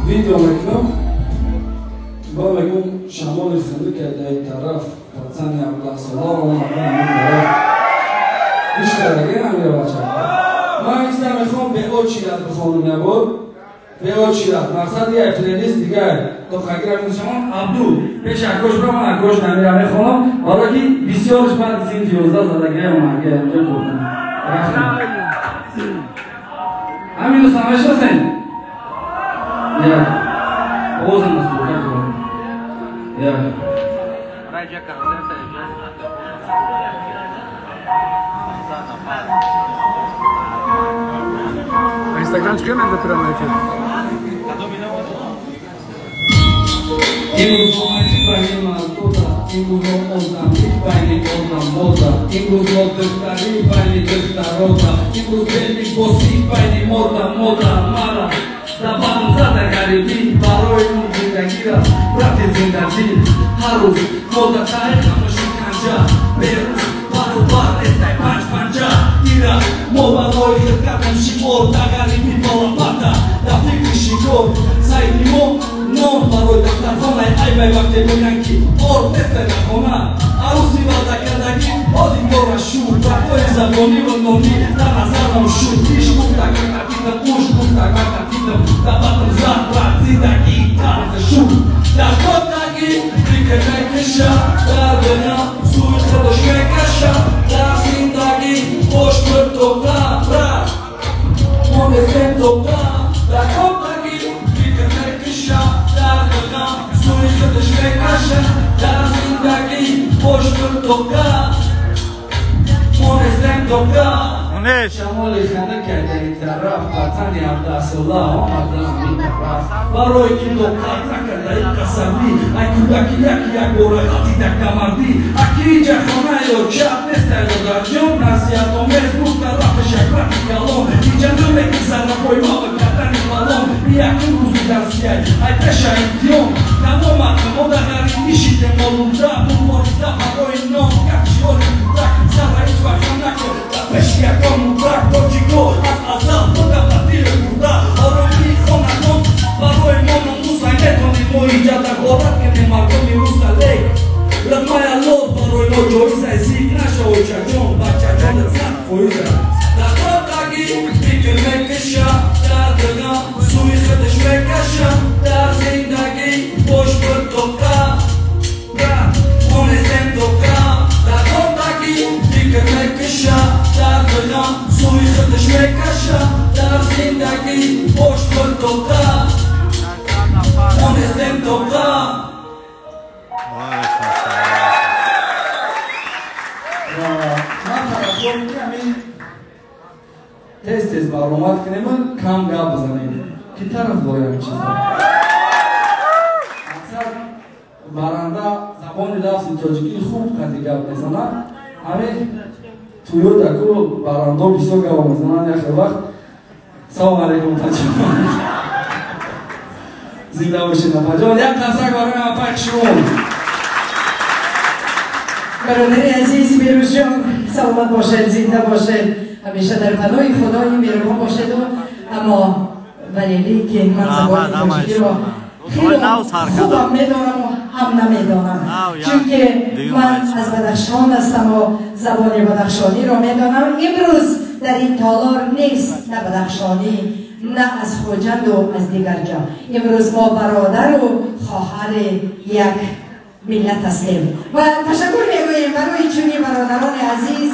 Видео мекунам, ба мегӯм шамоли хунук дар ин тараф, пацани 17 сола омадан ин тараф. Гӯш кардаги ҳамира бача. Ман инста мехоҳам бе очередь бихонам ябор. Бе очередь. Мақсад як плейлист дигар. Тоқагира мешавам Абду. Пеш акош бира ман акош намира мехонам. Барои ки бисёрш баъд синфи 11 задагиам омаги инҷо бурдам. Ҳамин дӯстон мешиносем? Як. Овозам аст, как Як. Инстаграм чӣ менда прямой эфир? Имрӯз омадӣ байни мардода, имрӯз мо одамӣ байни одамода, имрӯз мо духтарӣ байни духтарода, имрӯз белибосӣ байни мода мода мара. Забаном зада ғарибӣ барои он зиндагира, брати зиндагӣ. Ҳар рӯз мода таи ҳама шиканҷа, берӯз баробар нестай панҷ панҷа. Ира мо барои хиркатем шиор, да ғарибӣ балапата, да фикри шикор. Сайди мо нон барои дастархонаи айбай вақте гӯянд ки орд нестай дар хона. Арӯси ваъдакардагӣ ҳозир дора шуд, бақои забонӣ ва нонӣ дар назарам шуд. Иш гуфта гартатидам, уш гуфта гартатидам, дар батам зад брат зиндагӣ тарзи шуд. Дар котагӣ фикр мекаша, дар дунё сӯи худаш мекаша, дар зиндагӣ бош пуртоқа брат, мо нестем тоқа. Дар котагӣ фикр мекаша, дар дунё сӯи худаш мекаша, дар зиндагӣ бош пуртоқа, мо нестем тоқа. Шамоли хунук дар ин тараф, пацани 17 сола омадан ин тараф. Барои ки тоқат накардаи қасамӣ, ай кӯдаки яки якбора ғалтида камардӣ. Аки ҷахонаё чап нестай додарҷон, насиҳатомез гуфта рафташ як рати калон. Иҷа намегузара поймол кардани фалон, якум рӯзи дарсияй ай пеша имтиҳон. Тамом мо дар ғариб нишидем олуда, мубориза барои нон, як шиори кӯдак сара ҳеҷ вақт накун дар пеши ягон мудрак. Тоҷико аз азал буда ба дили бурда, оромии хонадон барои мо номусай. Метонем мо иҷада ғорат кунем мардуми руса, лек лиқмаи ҳалол барои мо ҷоизай. Зиқ наша очаҷон, бачаҷон 100%. Дар тоқагӣ фикр мекаша, дар дилам сӯи худаш мекаша, дар зиндагӣ бош пуртоқа, брат, мо нестем тоқа. Дар тоқагӣ фикр мекаша, дар дилам сӯи худаш мекаша, дар зиндагӣ бош пуртоқа, мо нестем тоқа. Ман тарафдор ки ҳамин тез тез баромад кунем, кам гап бизанем. Ки тарафдори ҳамин чизо? Аксар баранда забони лафзи тоҷикӣ хуб қади гап мезанад. Ҳамин туёдаку барандо бисёр гап мезананд яхел вақт. Салом алейкум, таҷон, зинда бошед, апаҷон. Як қасак барои апай шумо. Бародари азиз Берӯзҷон, саломат бошед, зинда бошед, ҳамеша дар паноҳи худои меҳрубон бошеду. Аммо вале лекин ман забони тоҷикиро хеле хубам медонаму. ҳам намедонам, чунки ман аз Бадахшон ҳастам ва забони бадахшониро медонам. Имрӯз дар ин толор нест на бадахшонӣ, на аз Хуҷанду аз дигар ҷо. Имрӯз мо бародару хоҳари як миллат ҳастем ва ташаккур мегӯем барои чунин бародарони азиз,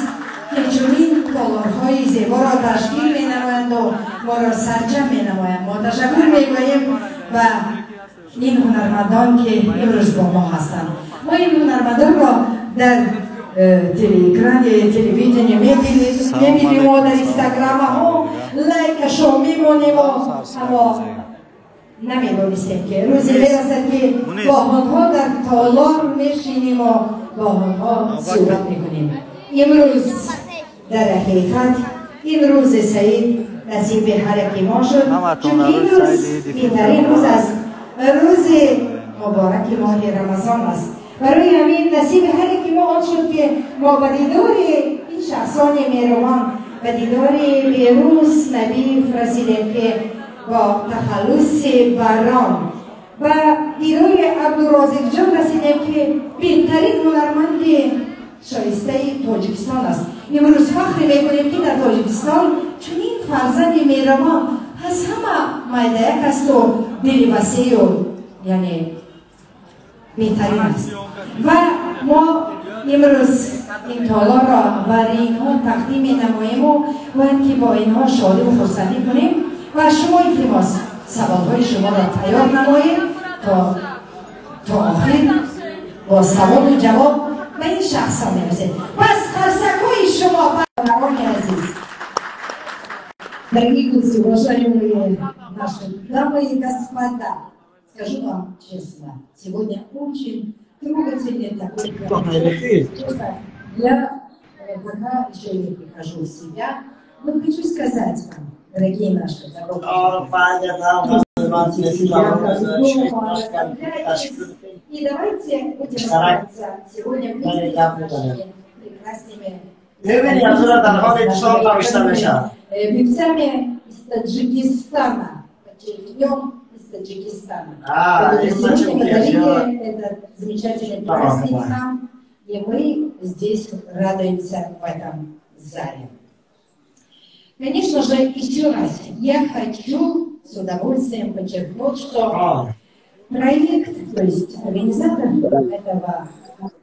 ки чунин толорҳои зеборо ташкил менамоянд ва моро сарҷам менамоянд. Мо ташаккур мегӯем ба ин ҳунармандон, ки имрӯз бо мо ҳастанд. Мо ин ҳунармандонро дар телеэкрани телевидение мебинем, дар инстаграмаҳо лайкашо мемонем, аммо намедонистем, ки рӯзе мерасад, ки бо онҳо дар толор мешинем ва бо онҳо суҳбат мекунем. Имрӯз дар ҳақиқат ин рӯзи саид насиби ҳар яки мо шуд, чунки ин рӯз беҳтарин рӯз аст, рӯзи мубораки моҳи Рамазон аст. Барои ҳамин насиби ҳар яки мо он шуд, ки мо ба дидори ин шахсони меҳрубон, ба дидори Берӯз Набиев расидем, ки бо тахаллуси Барон, ба дидори Абдурозиқҷон расидем, ки беҳтарин ҳунарманди шоистаи Тоҷикистон аст. Имрӯз фахр мекунем, ки дар Тоҷикистон чунин фарзанди меҳрубон аз ҳама майдаяк асту дили васею, яъне беҳтарин аст. Ва мо имрӯз ин толорро барои инҳо тақдим менамоему бояд ки бо инҳо шодиву хурсандӣ кунем. Ва шумо илтимос, саволҳои шуморо тайёр намоед, то охир бо саволу ҷавоб ба ин шахсҳо мерасед. Пас қарсакҳои шумо, бародарони азиз. Дорогие гости, уважаемые наши дамы и господа, скажу вам честно, сегодня очень трогательный такой концерт. Честно, я пока еще не прихожу в себя, но хочу сказать вам, дорогие наши, и давайте будем радоваться сегодня вместе с нашими прекрасными певцами из Таджикистана, подчеркнем, из Таджикистана. Которые сегодня подарили этот замечательный праздник нам, и мы здесь радуемся в этом зале. Конечно же, еще раз я хочу с удовольствием подчеркнуть, что проект, то есть организатор этого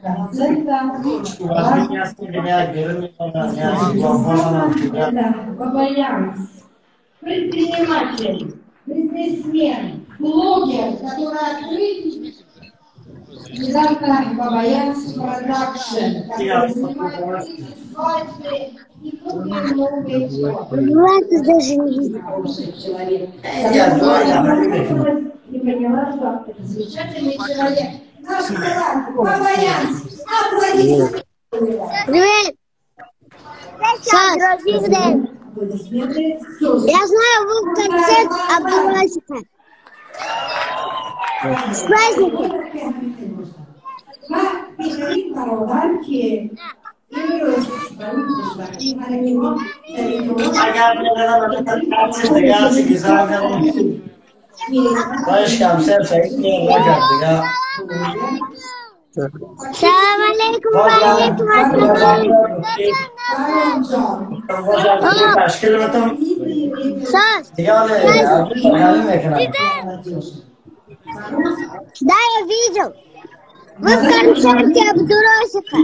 концерта, это Бабаянс, предприниматель, бизнесмен, блогер, который открыл недавно Бабаянс Продакшн, который снимает свадьбы и многое чего. Даже не видно. Хороший человек. И поняла, что это замечательный человек. Наш брат Бабаянс. Аплодисменты. Привет. Я знаю, был концерт Абдурозика. С праздником. Ва беҳтарин бародар, ки имрӯз барои хушбахтии ҳараки мо дар ин Агар дигар Салам алейкум, ва алейкум ассалам. Сас. Да, я видел. Вы в концерте Абдурозика.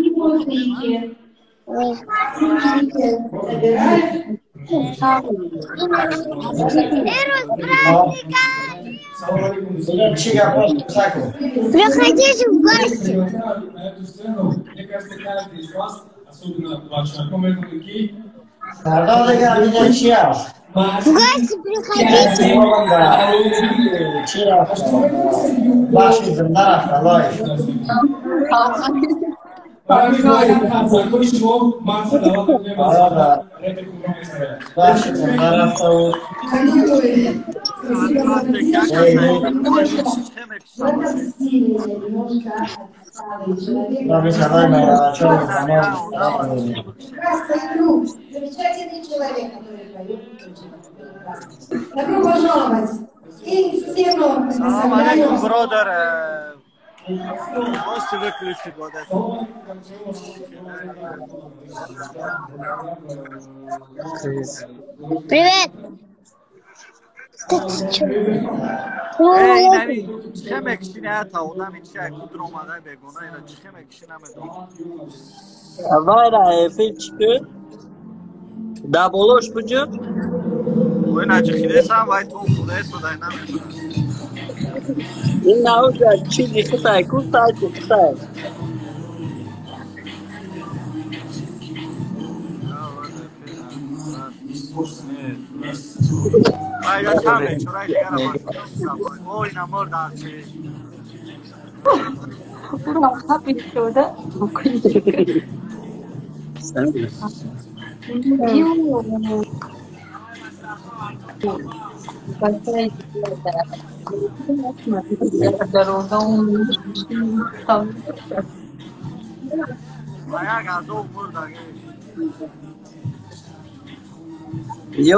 Приходите в гости. На эту сцену, мне кажется, каждый из вас, особенно ваши В гости приходите. Замечательный человек, который поет очень прекрасно. Добро пожаловать! И сцену Салам алейкум, brother. Можете выключить вот это. Привет. Ты чё? Эй, инами, чӣ мекиши ята одами чи кудр омада бегона ира чӣ мекиши намедонам. Вайра эфир чӣ куд? Да болош буҷу? Ой, наҷихидесам, вай то худесо дай намедонам. Ин наужа чизи хитай ку сайти хитай.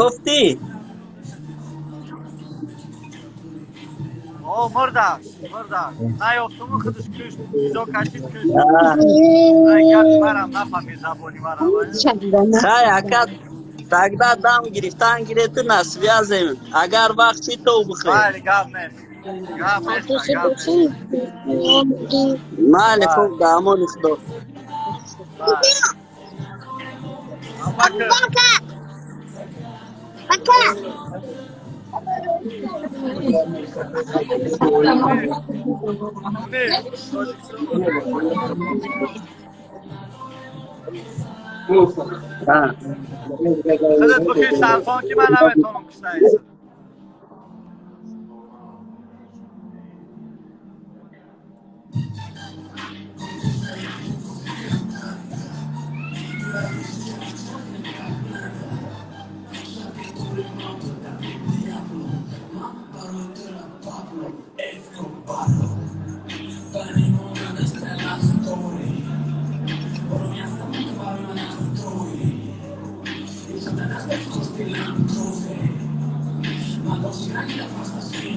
Ёфтӣ? О, мурда, мурда. Наёфтуму худаш кушт, изо кашид кушт. Ай гапи марам нафаҳми забони марам. Хай, ака, тогда дам гирифтан гирету на связем. Агар вақт чи то бихӯр. Майли, гап нест. Гап нест, гап нест. Майли, хуб, да амони Худо. Пока. Пока. Худат бикиш телефон ки ман наметавонам кушта истам.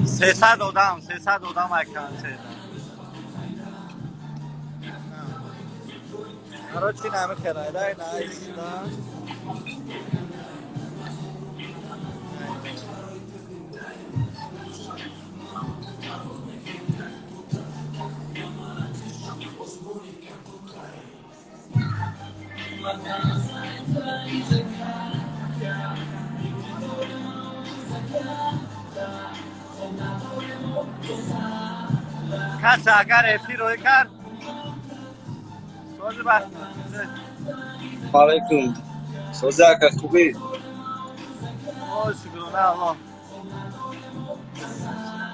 Сесад одам, 300 одам ай концерт. Короче, намехерайдай, наиста. Касе агар эфир рӯй кард, сози бахт. Алейкум. Сози ака, хубӣ? О, шукрона Аллоҳ.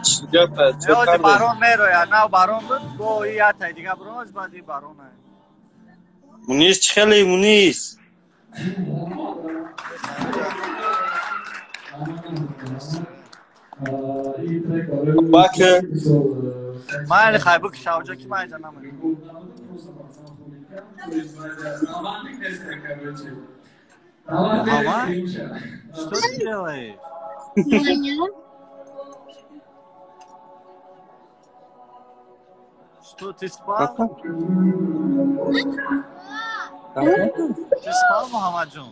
Чӣ гапа? Чӣ Ози кардӣ? барон мерояд, нав барон буд, бо иятай дига барон, оз баъди барон ай. Мунис чӣ хеле Мунис? Бака. Майли хай бикш авҷа ки ман инҷа намекунам. Мама? Что ты делаешь? Что, ты спал? Ты спал, Мухаммаджон?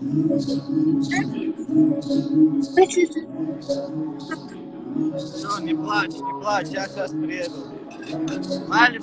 Все, не плачь, не плачь, я сейчас приеду. Майли,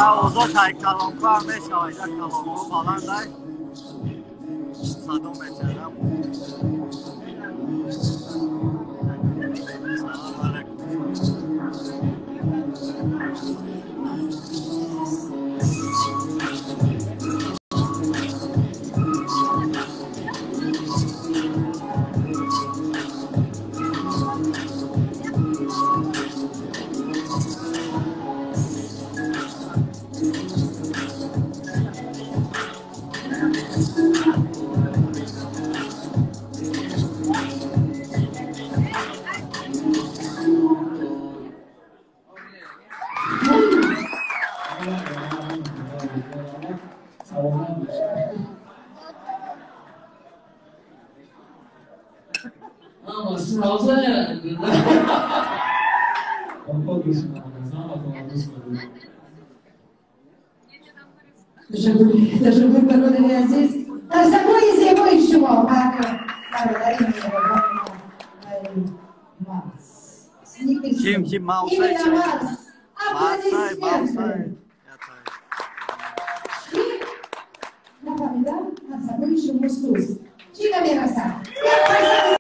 Овозош калонко ҳам мешавад, як калонко баландай садо мечарам. Салом алейкум. Ташаккур, бародари азиз. Қарсакҳои зебои шумо бародари меҳрубони мо. Ким ким Маусай? Аплодисменты. Нафаҳмидам, қарсакҳои шумо суст. Чӣ намерасад?